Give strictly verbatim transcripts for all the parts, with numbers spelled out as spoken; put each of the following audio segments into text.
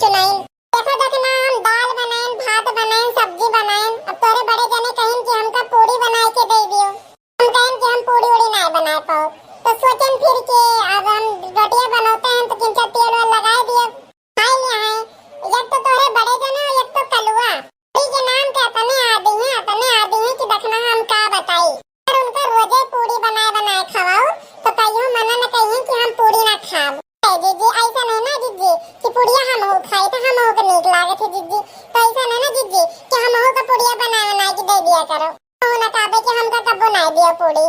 चुनाइन। देखा देखना, हम दाल बनाइन, भात बनाइन, सब्जी बनाइन। अब तोरे बड़े जने कहिन कि हमका पूड़ी बनाए के दे दियो। हम कहिन कि हम पूड़ी उड़ी नाय बनाए पाओ। तो सोचन फिर के अब हम रोटियां बनौते हैं तो किंचा तेल वेल लगाए दियो। खाए लिया है। एक तो तोरे बड़े जने और एक तो कलुआ। पूड़ी के नाम के अतने आदि हैं, अतने आदि हैं कि देखना हम का बताई। अगर उनका रोजे पूड़ी बनाए बनाए खवाओ तो कहियो मना न कहिए कि हम पूड़ी ना खाब। ए जीजी, ऐसा नहीं ना जीजी कि पुड़िया हम हो खाई तो हम हो के नीक लागत है जीजी। तो ऐसा नहीं ना जीजी कि हम हो के पुड़िया बनाए बनाए के दे दिया करो। तो ना कहबे कि हमका कब्बो ना दिया पूड़ी।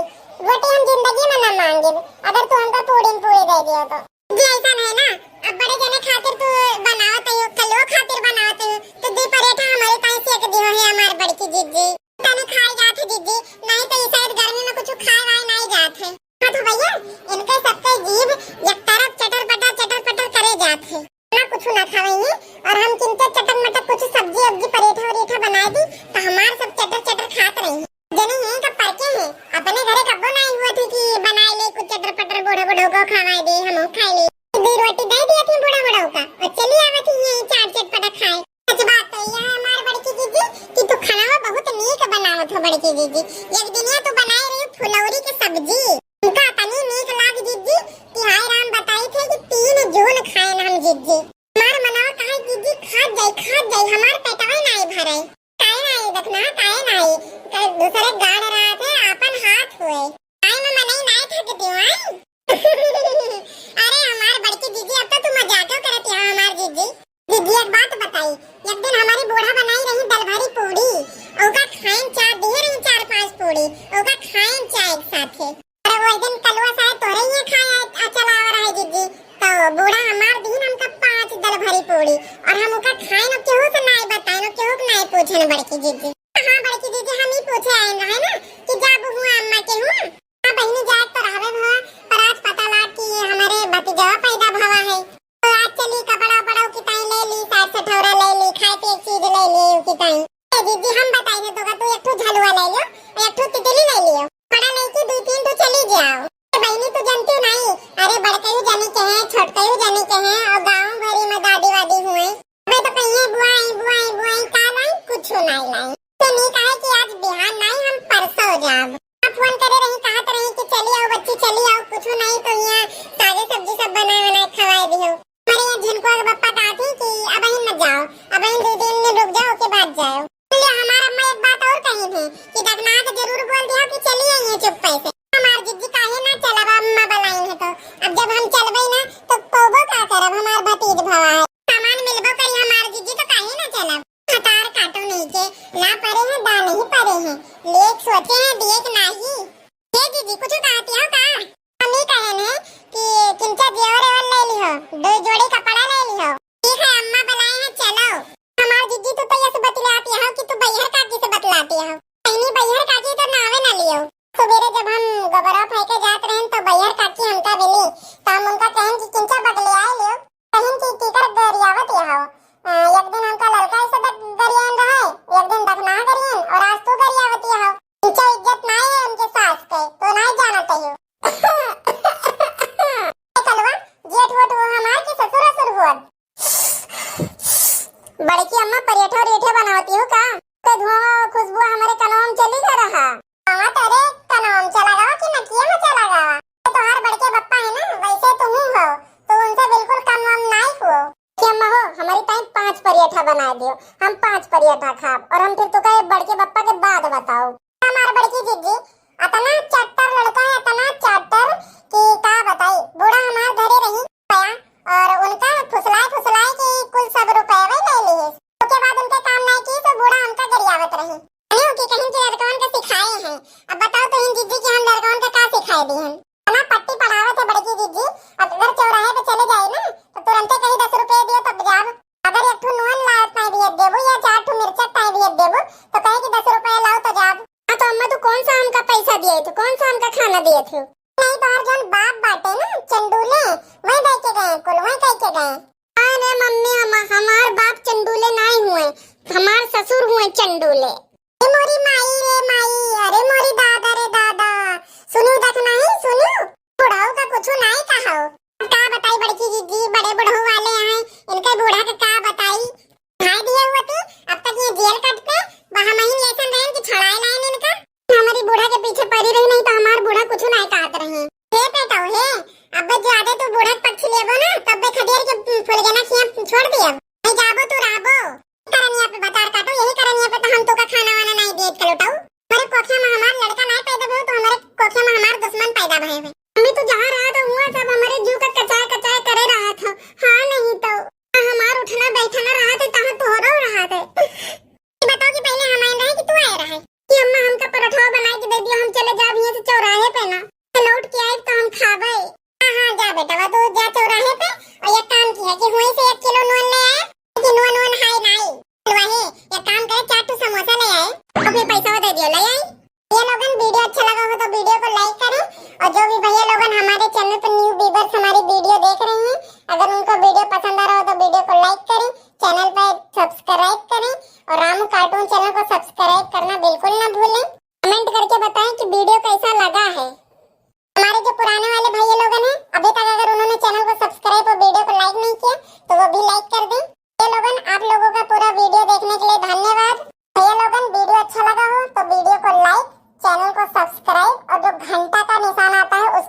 रोटी हम जिंदगी में ना मांगे, अगर तू हमका पूड़ी में पूड़ी दे दिया तो। जी ऐसा नहीं ना, अब बड़े जने खातिर तू बनावत है, कलो खातिर बनावत है, तो दी परेठा हमारे ताई सेक दियो है हमार बड़की जीजी। तने खाए जात है जीजी, नहीं तो ई शायद गर्मी में कुछ खाए वाए नहीं जात है। हाँ तो भैया, इनके सबके जीभ एक तरफ चटर पटर चटर पटर करे जात है। ना कुछ ना खावे ये, और हम किंचा चटक मटक कुछ सब्जी अब्जी परेठा वरेठा बनाए दी, तो हमार सब चटर चटर खात रही। जने हैं का परके हैं, अपने घरे कब्बो ना हुआ थी कि बनाए ले कुछ चटर पटर बूढ़ा बूढ़ा को खवाए दे, हम खाए ले। दो रोटी दे दिया थी बूढ़ा बूढ़ा का, और चली आवे थी ये चाट चटपटा खाए। सच बात तो यह है हमार बड़की जीजी कि तू खाना बहुत नीक बनावत हो बड़की जीजी। एक दिन ये तू बनाए रही फुलौरी के सब्जी, उनका तनी नीक लाग जीजी कि हाय राम बताई थे कि तीन जून खाए ना हम जीजी। हमार मनवा कहे जीजी खात जाई, खात जाई, हमार पेटवा नाई भरे। काहे नाई देखना, काहे नाई? का दूसरे गाड़ रहा थे, आपन हाथ हुए। काहे में मनई नाई थक दियो, आई? अरे हमार बड़की जीजी, अब तो तू मजाको करत हो हमार जीजी। जीजी एक बात बताई, एक दिन हमारी बूढ़ा बनाई रही दल भरी पूड़ी, ओका खाइन चार दिए रही, चार पांच पूड़ी, ओका खाइन चार एक साथे। अरे वो दिन कलुआ साहब तोरे ये खाए आ चला रहा है जीजी, तो बूढ़ा हमार दिन हमका पांच दल भरी पूड़ी, और हम ओका खाइन केहू से नाई बताइन, केहू के नाई पूछन बड़की जीजी। हाँ बड़की जीजी, हम ही पूछे आए रहे ना कि जाबू हुआ अम्मा के हुआ। हाँ बहिनी, जाए तो रहबे भवा, पर आज पता लाग कि हमारे भतीजवा पैदा भवा है। तो आज चली कपड़ा उपड़ा की ताई ले ली, साठ सठौरा ले ली, खाए पिए की चीज ले ली की ताई। ए दीदी, हम बताई ने तो का, तू एक ठो झलुआ ले लियो, एक ठो तितली ले लियो। बड़ा लेके दो तीन ठो चली जाओ। ए बहिनी, तू जनती नहीं, अरे बड़कयू जनी के हैं, छोटकयू जनी के हैं, और गाँव भरी में दादी वादी हुए। अबे तो कहिए बुआई, बुआई, बुआई, का लाई? कुछ नहीं लाई। तो नहीं कहे कि आज बिहान नहीं, हम परसों जाब। आप फोन करे रही, कहत रही कि चली आओ बच्ची, चली आओ, कुछ नहीं तो यहाँ सागे सब्जी सब बनाए बनाए खवाए दियो। हमारे यहाँ झिनकुआ के पप्पा कहत ही कि अब ही मत जाओ, अब ही दो दिन में रुक जाओ, के बाद जाओ। बोले, हमार अम्मा एक बात और कही थी कि दगना के जरूर बोल दिया कि चली आइए चुप्पे से। हमार जिज्जी काहे ना चलब, अम्मा बुलाई है तो। अब जब हम चलबे ना तो पौबो का करब, हमार भतीज भवा है। सामान मिलबो करी हमार जिज्जी तो काहे ना चलब। हतार काटो नहीं के, ला परे हैं, दा नहीं परे हैं, लेक सोचे हैं, दिए के नाही। हे दीदी, कुछ कहती हो का? हम ई कहन है कि किंचा जेवर एवर ले लिहो, दो जोड़ी कपड़ा ले लिहो। ठीक है, अम्मा बुलाए हैं, चलो। हमार जिज्जी, तू तो यस बतलाती हो कि तू बैहर काकी से बतलाती हो। कहनी बैहर काकी तो नावे ना लियो। सुबेरे जब हम गोबरा फेंके जात रहन तो बैहर काकी हमका मिली, तो हम उनका कहन कि किंचा बगले आए लियो। कहिन कि कीकर गरियावत हो। अ, एक दिन हमका ललका ऐसे दग-, गरियान रहे, एक दिन दखना गरियन, और आज तू गरियावत हो। इनके इज्जत नाई है उनके सास के, तो नाई जानत हो। ए कलवा, जेठ वोट हो हमार के ससुर असुर हुआ? बड़की अम्मा परेठा रेठा बनावती हो का? तो धुआं खुशबू हमारे कनवा में चली जा रहा। हाँ, तोरे कनवा में चला गवा कि नकिया में चला गवा? ये तोहार बड़के बप्पा है ना, वैसे तुम ही हो, तो उनसे बिल्कुल कम वम नाई हो। कि अम्मा हो, हमारी ताई पांच परेठा बना दियो, हम पांच परेठा खाब और हम फिर तो कहे बड़के बप्पा के बाद बताओ। हमार बड़की जिज्जी अतना चट्टर लड़का है, अतना चट्टर कि का बताई। बूढ़ा हमार घरे रही गया और उनका फुसलाए फुसलाए के कुल सब रुपये ले लिए। उसके बाद उनके काम नहीं की तो बूढ़ा हमका गरियावत रही। अरे ओके कहीं के लड़कवन के सिखाए हैं। अब बताओ तो इन जिज्जी कि हम लड़कवन के का सिखाए दी हैं। ना पट्टी पढ़ावत है बड़की जिज्जी। अब अगर चौराहे पे चले जाए ना तो तुरंते कहीं दस रुपये दियो तब जाब। अगर एक ठो नून लावत नहीं दिए देबो या चार ठो मिर्चक नहीं दिए देबो तो कहे कि दस रुपये लाओ तो जाब। हाँ तो अम्मा तू कौन सा हमका पैसा दिए थे, कौन सा हमका खाना दिए थे? नहीं तोहर जौन बाप बाटे ना चंडूले, वही दे के गए कुल, वही कह के गए। अरे मम्मी, हम, हमार बाप चंडूले नाई हुए, हमार ससुर हुए चंडूले। ए मोरी माई रे माई, अरे मोरी दादा रे दादा, सुनू देख नहीं सुनू, बुढ़ऊ का कुछ नाई कहो। अब का बताई बड़की जिज्जी, बड़े बुढ़ऊ वाले हैं, इनके बूढ़ा के का छोड़ दिया। नहीं जाबो तू रहबो। करनिया पे भतार काटो, यही करनिया पे तो हम तोका खाना वाना नहीं देत के लौटाऊ। हमारे कोखिया में हमार लड़का नहीं पैदा भइल, तो हमारे कोखिया में हमार दुश्मन पैदा भए हुए। मम्मी, तू जहाँ रहत हो, हुआ सब हमारे जीव का कचाय कचाय करे रहत हो। हाँ, नहीं तो हमार उठना बैठना रहत है, तहाँ तोहरो रहत है। ये बताओ कि पहले हम आए रहे कि तू आए रहे कि अम्मा हमका परोठवा बनाए के दे दियो, हम चले जाब हियां से चौराहे पे ना, तो लौट के आए तो हम खाबे। हाँ, हाँ, जा बेटा, तू जा चौराहे पे और एक काम किया कि हुई से एक किलो नून ले आए, कि नून वून है नहीं। वही, एक काम करे, चार ठो समोसा ले आए और फिर पैसा दे दियो, ले आई। ये लोगन, वीडियो अच्छा लगा हो तो वीडियो को लाइक करें और जो भी भैया लोगन हमारे चैनल पर न्यू व्यूअर्स हमारी वीडियो देख रहे हैं, अगर उनको वीडियो पसंद आ रहा हो तो वीडियो को लाइक करें, चैनल पर सब्सक्राइब करें और रामू कार्टून चैनल को सब्सक्राइब करना बिल्कुल ना भूलें। कमेंट करके बताएं कि वीडियो कैसा लगा है। हमारे जो पुराने वाले भैया लोगन हैं, अभी तक अगर उन्होंने चैनल को सब्सक्राइब और वीडियो को लाइक नहीं किया तो वो भी लाइक कर दें। भैया लोगन, आप लोगों का पूरा वीडियो देखने के लिए धन्यवाद। भैया लोगन, वीडियो अच्छा लगा हो तो वीडियो को लाइक, चैनल को सब्सक्राइब और जो घंटा का निशान आता है